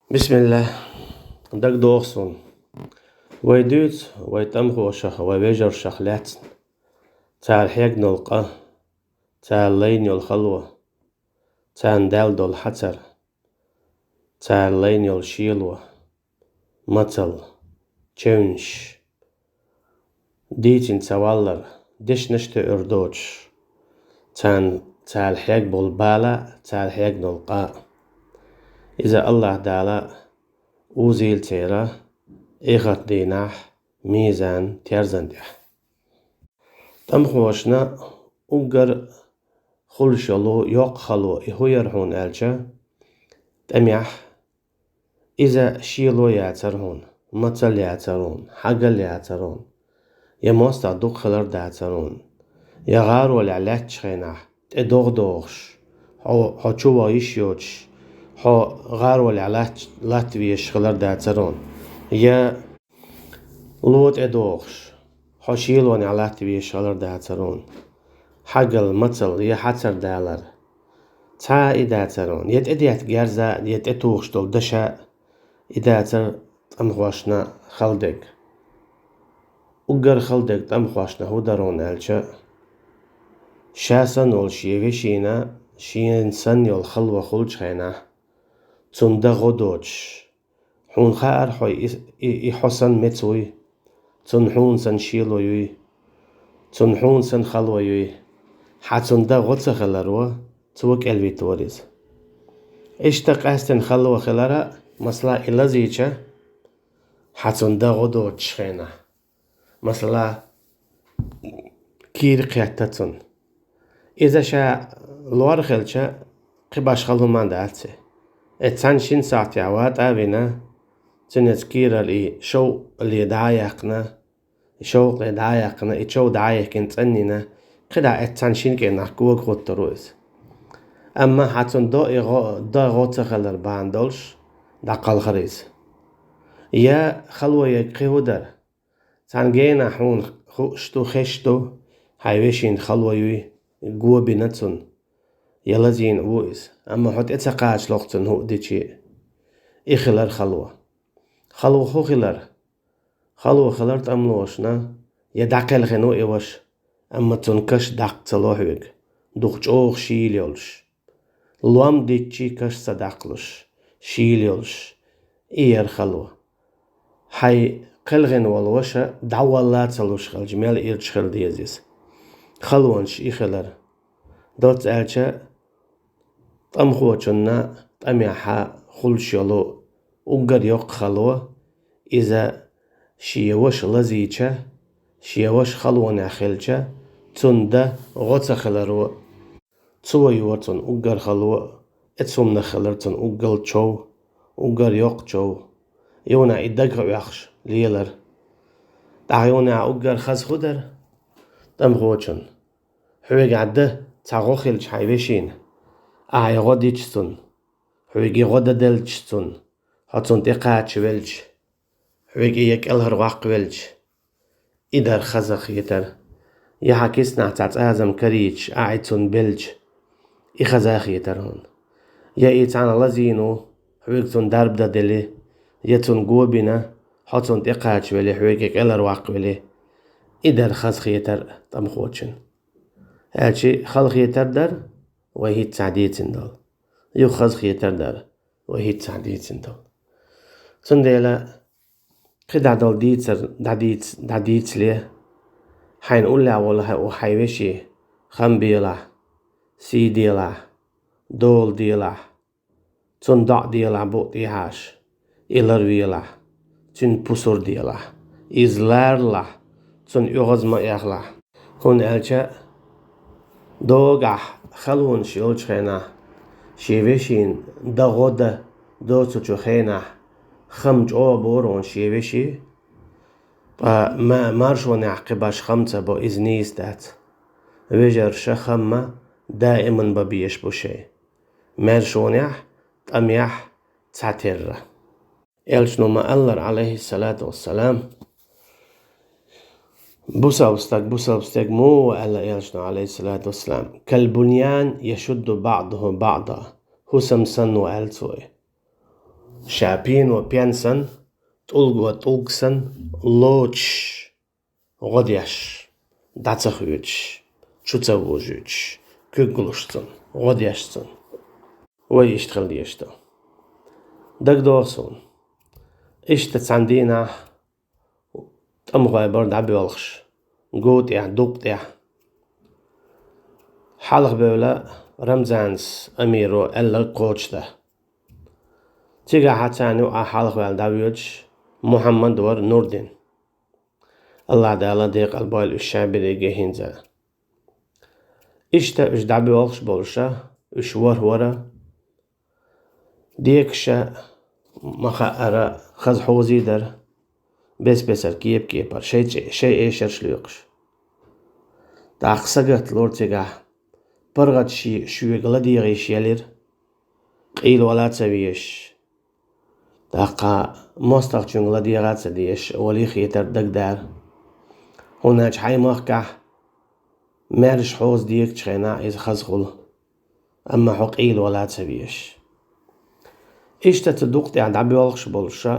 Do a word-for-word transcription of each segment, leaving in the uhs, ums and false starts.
Бисмиллах. Дагадоху суна. Вай дуьйцу вай тӀамхошах, вай вежаршах лаьцна. Цара хьегна йолу къа, цара лайна йолу хало, царна даьлла долу хьацар, цара лайна йолу шело, мацалла, чевнаш, дийцина ца валлар, дешнаш тоьар доцуш, царна цара хьегна болу бала, цара хьегна болу къа. Иза Аллаха Дала узийла церан эхарт дийнахь мизан терзан тӀехь. ТӀамхошна уггар хуьлуш йолу йоккха хало и хӀун яра хьуна аьлча, тӀамехь иза шело яцара хьуна, мацалла яцара хьуна, хьагал яцара хьуна, я мостагӀа дукха хилар дацара хьуна, я гӀаролехь лаьттачу хенахь тӀе догӀа дохуш, хьо, хьо чу ван йиш йоцуш, хьо гӀаролехь латт-, латта везаш хилар дацара хьуна, я ло тӀе дохуш, хьо шелонехь латта везаш хилар дацара хьуна, хьагал, мацалла я хьацар далар. Цхьа а и дацара хьуна, я тӀедетта герз а, я тӀетухуш долу даш а, и дацара тӀамхошна хала дерг. Уггар хала дерг тӀамхошна хӀун дара хьуна аьлча, ша санна волу шен вешина, шена санна йолу хало хуьлучу хенахь, цунна дан гӀо доцуш, хьуна хаьара хьо и, и, и хьо санна меца вуй, цунна хьуна санна шело юй, цунна хьуна санна хало юй. Хьан цунна дан гӀо ца хиларо, цо кӀелвиттора иза. Иштта къаьстина хало хилар а, масала, и лазийча, хьан цунна дан гӀо доцуш хенахь, масала, кийра кхетта цунна. Иза ша лор хилча, кхин башха хала хӀума дац и. Э, цхьана шина сахьтехь ватӀа а вина, цуьнан иза кийрара и шовкъале дӀа а яьккхина, и шовкъале дӀа а яьккхина, и чов дӀа а яьккхина цӀанйина, кхидӀа эццхьана шина кӀирнахь кога гӀоттур ву иза. Амма хьан цунна до и гӀо-, дан гӀо ца хилар бахьана долуш, дӀакхалхара иза. Я хало ерг кхин хӀун дара? Цхьана генахь хьуна хууш ду, хезаш ду, хьайн вешина хало юй, го бина цунна, я лазийна ву иза, амма хьо тӀе ца кхачалахь цунна хӀуъа дичи а. И хилар хало. Хало хӀун хилар? Хало хилар тӀамлошна, я дӀакхелхина ву и ваша, амма цунна каш даккха ца ло хьоьга, дукха чӀогӀа шийла йолуш. Лом дитчи каш ца даккхалуш, шийла йолуш, и яра хало. Хьайн кхелхина волу ваша дӀавалла а ца луш хилча, мел ирча хила деза иза. Халонаш и хилар. Доцца аьлча, тӀамхочунна тӀамехьа хуьлуш йолу уггар йоккха хало, иза шен ваша лазийча, шен ваша халонехь хилча, цунна дан гӀо ца хиларо. Цо йора цунна уггар хало, эцу хӀуманах хилар цунна уггар чов, уггар йоккха чов. Юна и дагах оьхуш лелар. ТӀаккха юна уггар хаза хӀун дара? ТӀамхочун. Хьоьгахь дан цхьа гӀо хилча хьайн вешина, ахьа гӀо дича цунна, хьоьга гӀо дан делча цунна, хьо цунна тӀекхача велча, хьоьга я кӀелхьарваккха велча, и дара хаза хетар. Я хьан киснахь цхьа цӀазам карийча, ахьа цунна белча, и хаза хетар хьуна. Я и цхьана лазийна ву, хьоьга цунна дарба дан делли, я цунна го бина, хьо цунна тӀекхача велли, хьоьга кӀелхьарваккха велли, и дара хаза хетар тӀамхочун. Аьлчи хала хетар дара, вай хӀинцца дийцина долу. Юха хаза хетар дара, вай хӀинцца дийцина долу. Цундела кхидӀа долу дийцар дӀадийц-, дӀадийцале, хьайна уллехь волу хьан, хьайн вешин хам белахь, сий делахь, дола делахь, цунна доӀа делахь букъ тӀехьаша, и ларвелахь, цуьнан пусар делахь, иза ларалахь, цунна оьгӀаз ма эхалахь. ХӀунда аьлча догахь халонаш йолчу хенахь, шен вешина дан гӀо дан доцучу хенахь хам чӀогӀа бора хьуна шен вешин, ткъа ма-, маршонехь кхин башха хам ца бо, иза нийса дац. Вежарша хамма даиман бан безаш бу шайн. Маьршонехь, тӀамехь цхьатерра. Элчано ма-аллара, Ӏалайхиссалату вассалам, бусалба стаг бусалба стеган мо ву аьлла Элчано, Ӏалайхиссалату вассалам, «Калбуньян яшудду баӀдуху баӀда», хӀусам санна ву аьлла цо. Ша пено пен санна, тӀулго тӀулг санна, лоцуш, гӀо деш, дӀа ца хоьцуш, чу ца вожуьйтуш, куьг луш цунна, гӀо деш цунна. Вай иштта хила дезаш ду. ДагадогӀу суна. Иштта цхьана дийнахь тӀамхой бара дӀабоьлхуш, гу тӀехь, дукъ тӀехь. Хьалха бевлла Рамзанас Амиро аьлларг кхочушдан. Цигахь царна юкъахь хьалха ваьлла дӀавоьдуш Мухьаммад вара, Нурдин. АллахӀ Дала декъал бойла уьш ша берриге хӀинца а. Иштта уьш дӀабоьлхуш болуша, уьш ворхӀ вара, декаша, ма-хаъара, хаза хьозий дара, бес-бесара, кепа-кепара, шайн цӀе-, шайн эшарш лоькхуш. ТӀаккха сагатта лора цигахь, паргӀат шен шоьга ладегӀа йиш елира, къийла вала а ца везаш. ТӀаккха мостагӀчуьнга ладегӀа а ца дезаш, олий хетар дагадара. ХӀунда аьлча хьайн махкахь маьрша хьоза декачу хенахь иза хаза хуьлу, амма хьо къийла вала а ца везаш. Иштта цу дукъ тӀехь дӀабоьлхуш болуша,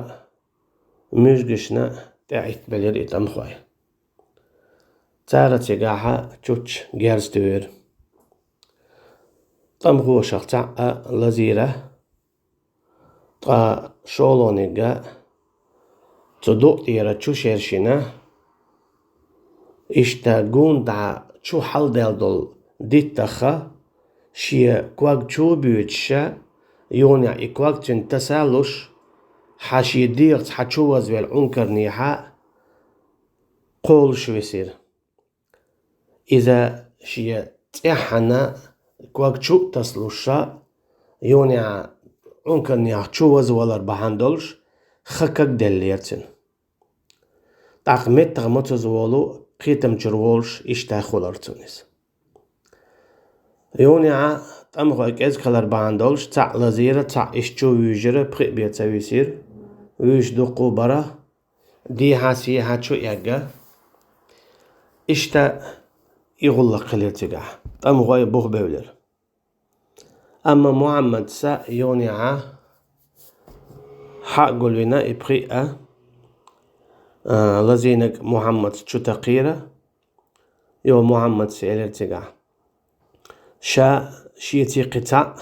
муьжгашна тӀеӀиттабелира и тӀамхой. Цара цигахьа чучча герз туьйхира. ТӀамхошах цхьаъ лазийра, ткъа шолгӀаниг а цу дукъ тӀера чу шершина, иштта гунна дӀа чу хьалдаьлла долу диттаха, шен ког чу а буьйцуша, юханехь и ког цуьнан таса а луш, хьан шен дегӀаца хьан чу вазвелла Ӏункарнехьа кхолуш висира. Иза шен цӀеххьана ког чу а тасалуша, юханехьа Ӏункарнехьа чу вазвалар бахьана долуш, хан каг деллера цуьнан. ТӀаккха меттах мацаза волу кхетам чуьра волуш иштта хуьлура цунна иза. Юханехьа тӀамхой кӀезиг хилар бахьана долуш, цхьаъ лазийра, цхьаъ иштта чу вуьйжира, пхиъ бен ца висира, вуьйш дуккха а бара, дехьа-сехьа чу эгга. Иштта и гӀуллакх хилира цигахь, тӀамхой бух бевлира. Амма Мухьаммадса юханехьа хьа а гулвина и пхиъ а, а, лазийнарг Мухьаммадс чу такхийра, юха Мухьаммадс элира цигахь: «Ша шеца кхин цхьаъ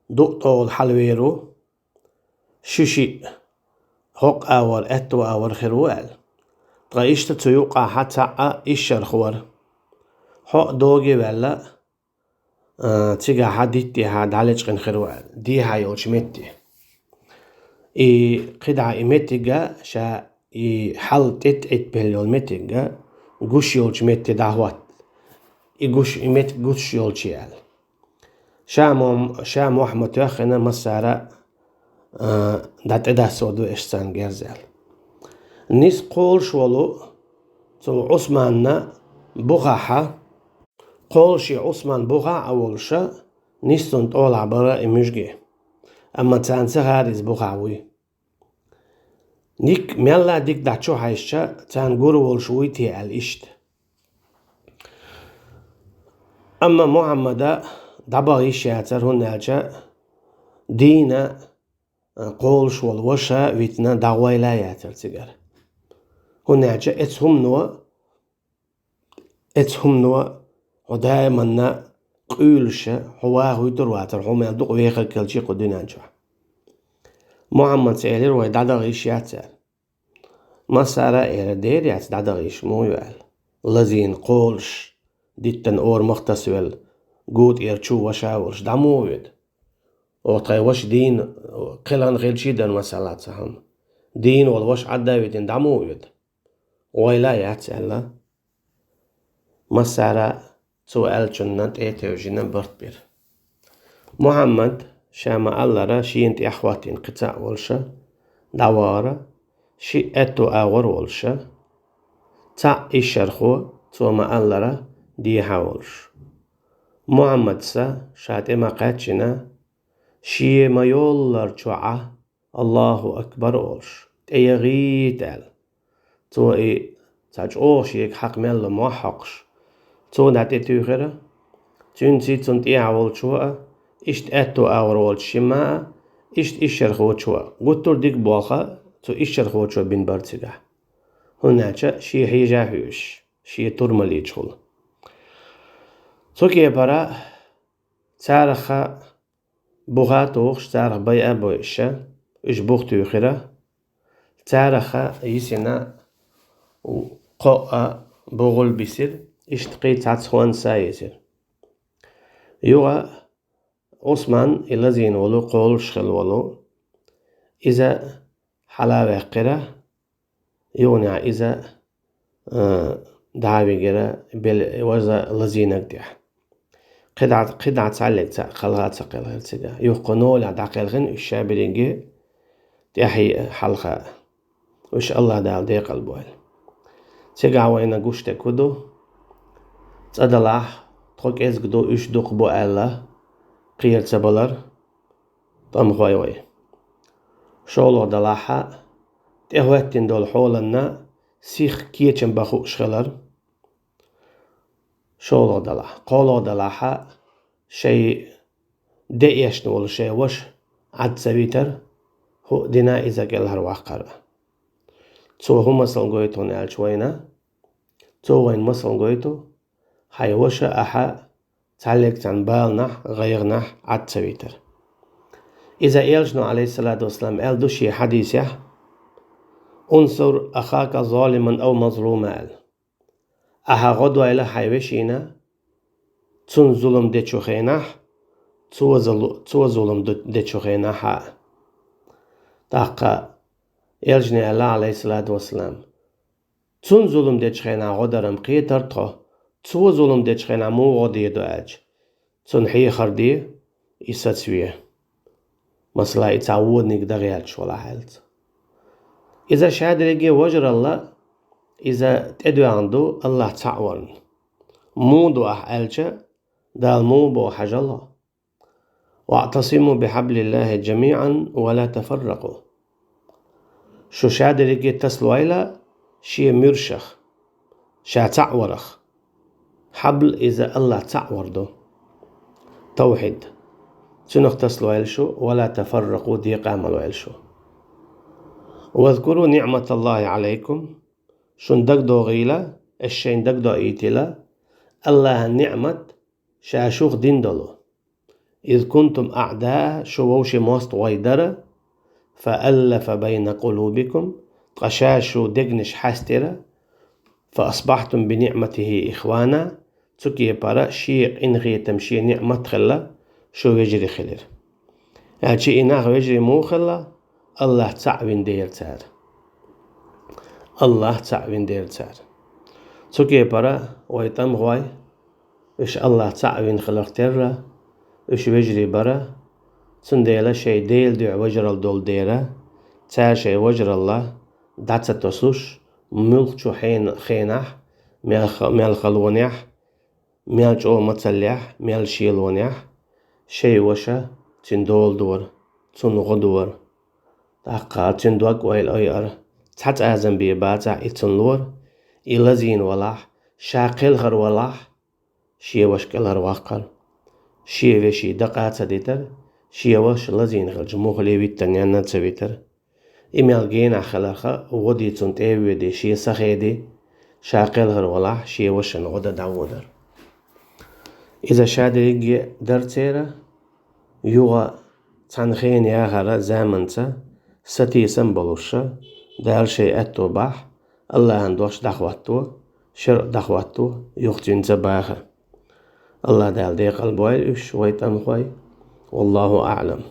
дукъ тӀехула хьалавер ву, ши шиъ хӀокху агӀор, аьтту агӀор хир ву», — аьлла. Ткъа иштта цу юккъахьа цхьаъ а ишшарх вара. Хьо а доге а ваьлла, а, цигахьа диттехьа дӀалечкъина хир ву аьлла, дехьа йолчу метте. И кхидӀа и меттиг а, ша и хьал тӀетӀиттабелла йолу меттиг а гуш йолчу метте дӀахӀотта. И гуш, и меттиг гуш йолчу аьлла. Ша мо-, ша мохь ма тоьххина массара а, а, дӀа тӀедасса ду аша царна герз аьлла. Нис кхолуш волу цу Ӏусманна бухахьа, кхолуш и Ӏусман бухахь а волуша, нис цунна тӀолахь бара и муьжги. Амма царна ца хаьара иза бухахь вуй. Дика, мелла а дика дӀа чу хьаьжча, царна гур волуш вуй те аьлла иштта. Амма Мухьаммада дӀабаха йиш яцара, хӀунда аьлча дийна, а, кхолуш волу ваша витина дӀагӀойла яцара цигара. ХӀунда аьлча эцу хӀумано, эцу хӀумано хьо даиманна къуьйлуша, хьо вахуьйтур вацара, хьо мел дукъ вехарг хилчи кху дуьнен чохь. Мухьаммадс элира: «Вай дӀадаха йиш яц», — аьлла. Массара а элира: «Дера яц, дӀадаха йиш муха ю», — аьлла. Лазийна кхолуш, диттан орамах тасавелла, гу тӀера чу ваша а волуш, дӀа муха воьду? Оха тхайн ваша дийна, кхелхина хилчий дара масала цхьа хӀума. Дийна волу ваша Ӏадда а витина, дӀа муха воьду? ГӀойла а яц, аьлла. Массара а цо аьллачунна тӀе а тевжина барт бира. Мухьаммад, ша ма-аллара, шена тӀехь хӀоттийна кхин цхьаъ волуша, дӀавахара, шиъ аьтту агӀор волуша, цхьаъ ишшархо, цо ма-аллара, дехьа волуш. Мухьаммадса, ша тӀе ма-кхаьччина, шен ма-йоллара чохь а «Аллаху акбар» олуш, тӀеяхийта аьлла. Цо и цхьа чӀогӀа шега хьакха мел ло мохь хьокхуш, цо дӀа тӀетуьйхира. Цуьнций, цунна тӀехьа волчо а, иштта аьтту агӀор волчу шимма а, Иштта ишшархочо гуттар дика болх цу ишшархочо бина бара цигахь. ХӀунда аьлча шен хьежа хьоьжуш, шен тур малийча хуьлу. Цу кепара царах бух а тухуш, царах байа а бойуш, уьш бух туьйхира. Царах йисина кхоъ а бугӀул бисира, иштта кхин цхьацца хӀонс а йисира. Юха Ӏусман, и лазийна волу, кхолуш хилла волу, иза хьала а ваьккхира, юханехь иза, а, дӀа а вигира бел-, важа лазийнарг тӀехь. КхидӀа, кхидӀа цхьаллиг цхьаъ кхалха а ца кхелхира цига. Юха кху нолехь дӀакхелхина уьш ша берриге тӀаьхьа хьалха. Уьш АллахӀ Дала декъал бойла. Цигахь вайна гуш дерг хӀун ду? ЦӀа далахь, тхо кӀезиг ду, уьш дукха бу аьлла, кхера ца балар, тӀамхой вай. ШолгӀа далахь, тӀехӀоьттина долу хьоланна сих кечам бан хууш хилар. ШолгӀа далахь. КхоалгӀа далахь, шайн де эшна волу шайн ваша Ӏад ца витар, хӀуъа дина иза кӀелхьарваккхар. Цо хӀун масал гойту хьуна аьлча вайна? Цо вайна масал гойту, хьайн ваша ахьа цхьаллиг цхьана баланахь, гӀайгӀанахь Ӏад ца витар. Иза элчано, Ӏалайхиссалату вассалам, аьлла ду шен хьадисехь: «Унсур ахака залиман ав мазлума», – аьлла. Ахьа гӀо дойла хьайн вешина, цунна зулам дечу хенахь, цо залу-, цо зулам ду-, дечу хенахь а. ТӀаккха элчано аьлла, Ӏалайхиссалату вассалам: «Цунна зулам дечу хенахь гӀо даран кхетар тхо, цо зулам дечу хенахь муха гӀо дийр ду?» – аьлча, цунна хьехар де, и сацаве. Масала, и цхьа вониг дагӀаьллаш валахь аьлла. Иза шадерриге важаралла, иза тӀедоьгӀна ду АллахӀ цхьаъ варна. Муха ду ахь аьлча, Дала муха боху хьажал хьо: «ВаӀтасиму бихьаблиллахӀи жамиӀан ва ла тафарракъу». Шу шадерриге тасалойла шен муьршах, ша цхьаъ варах. Хьабл иза АллахӀ цхьаъ вар ду. Тавхьид. Цунах тасалойла шу, ва ла тафарракъу, декъа а ма лойла шу. «Вазкуру ниӀматаллахӀи Ӏалайкум». Шуна дагадогӀийла, аш шайна дагадоуьйтийла АллахӀан ниӀмат, ша шух дина долу. «Из кунтум аъдаа», шу вовшийн мостагӀой дара, «фа аллафа байна къулубикум», ткъа ша шу дегнаш хьаьстира, «фа асбахьтум би ниӀматихӀи ихвана», цу кепара шен къинхетам, шен ниӀмат хилла, шу вежарий хилира. Аьлча и нах вежарий муха хилла? АллахӀ цхьаъ вина дера цара. АллахӀ цхьаъ вина дера цара. Цу кепара вай тӀамхой, уьш АллахӀ цхьаъ вина хиларх терра, уьш вежарий бара, цундела шайн Делан дуьхьа важаралла долу дера, цара шайн важаралла дӀа ца тосуш, муьлххачу хьен-, хенахь, мел ха-, мел халонехь, мел чӀогӀа мацаллехь, мел шелонехь, шайн ваша цуьнан дола дора, цунна гӀо дора. ТӀаккха цуьнан дог ойла айара, цхьа цӀазам бен бацахь, и цунна лора, и лазийна валахь, ша кхелхар валахь, шен ваша кӀелхьарваккхар. Шен вешин дакъа а ца дитар, шен ваша лазийна хилча муххале виттар, ненна а ца витар. И мел генахь хиларх, гӀо де цунна тӀе а воьдий, шен са хедий, ша кхелхар валахь, шен вашина гӀо дан дӀаводар. Иза шадерриге дара церан, юха цхьана хенан яхара заманца сатийсам болуша, Дала шайн аьтто бахь, АллахӀан дош дӀахӀотто, шарӀ дӀахӀотто, юха цуьнца баха. АллахӀ Дала декъал бойла уьш, вай тӀамхой. ВаллахӀу аӀлам.